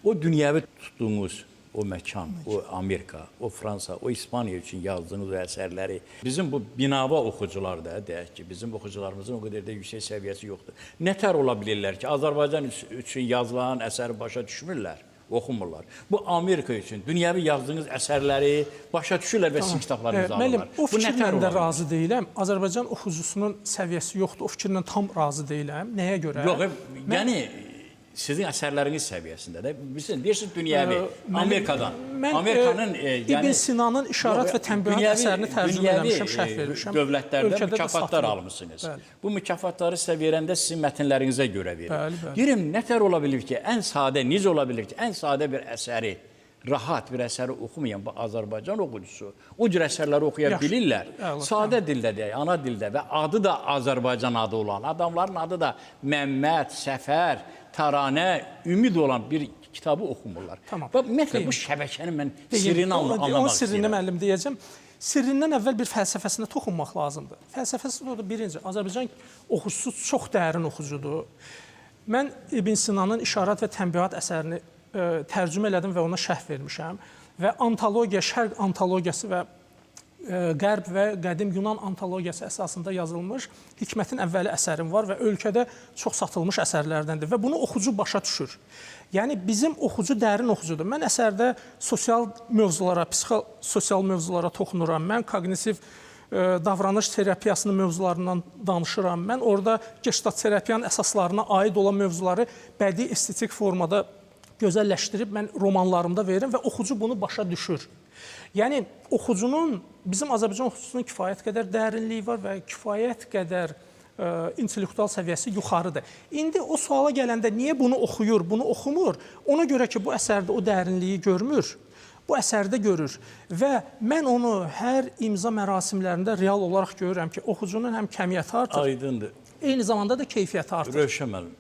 O dünyəvi tutduğunuz o məkan, o Amerika, o Fransa, o İspaniya üçün yazdığınız o əsərləri bizim bu binava oxucular da deyək ki, bizim oxucularımızın o qədər də yüksək səviyyəsi yoxdur. Nətər ola bilirlər ki, Azərbaycan üçün yazılan əsəri başa düşmürlər, oxumurlar. Bu Amerika üçün dünyəvi yazdığınız əsərləri başa düşürlər və sizin kitablarınızı Müəllim, alırlar. o Bu nətər fikirlə də ola bilər? razı deyiləm. Azərbaycan oxucusunun səviyyəsi yoxdur. O fikirlə tam razı deyiləm. Nəyə görə? Yox, yəni sizin əsərləriniz səviyyəsində də bilirsiniz, deyirsiniz dünyəvi, Amerikadan. Mən, Amerikanın İbn Sinanın İşarat Yox, və Tənbihat dünyəvi- əsərini tərcümə dünyəvi, eləmişəm, şərh vermişəm. Dövlətlərdə Ölkədə də mükafatlar satılıb. almısınız. Bəli. Bu mükafatları sizə verəndə sizin mətnlərinizə görə verir. Bəli, bəli. Deyirəm, nətər ola bilər ki, ən sadə, necə ola bilər ki, ən sadə bir əsəri, rahat bir əsəri oxumayan bu Azərbaycan oxucusu o cür əsərləri oxuya Yaxşı. bilirlər. Əla, Sadə dildə deyək, ana dildə və adı da Azərbaycan adı olan, adamların adı da Məmməd, Səfər, Taranə, Ümid olan bir kitabı oxumurlar. Tamam. Və ümumiyyətlə Deyim. bu şəbəkənin mən Deyim, sirrini anlamaq Onun sirrini istəyirəm. müəllim deyəcəm. Sirrindən əvvəl bir fəlsəfəsinə toxunmaq lazımdır. Fəlsəfəsi də odur, birinci, Azərbaycan oxucusu çox dərin oxucudur. Mən İbn Sinanın İşarat və Tənbihat əsərini tərcümə elədim və ona şərh vermişəm və antologiya, Şərq antologiyası və Qərb və qədim Yunan antologiyası əsasında yazılmış Hikmətin əvvəli əsərim var və ölkədə çox satılmış əsərlərdəndir və bunu oxucu başa düşür. Yəni bizim oxucu dərin oxucudur. Mən əsərdə sosial mövzulara, psixososial mövzulara toxunuram. Mən koqnitiv davranış terapiyasının mövzularından danışıram. Mən orada gestalt terapiyanın əsaslarına aid olan mövzuları bədii estetik formada gözəlləşdirib mən romanlarımda verirəm və oxucu bunu başa düşür. Yəni oxucunun, bizim Azərbaycan oxucusunun kifayət qədər dərinliyi var və kifayət qədər intellektual səviyyəsi yuxarıdır. İndi o suala gələndə niyə bunu oxuyur, bunu oxumur? Ona görə ki, bu əsərdə o dərinliyi görmür. Bu əsərdə görür və mən onu hər imza mərasimlərində real olaraq görürəm ki, oxucunun həm kəmiyyəti artır, Aydındır. eyni zamanda da keyfiyyəti artır. Rövşən müəllim,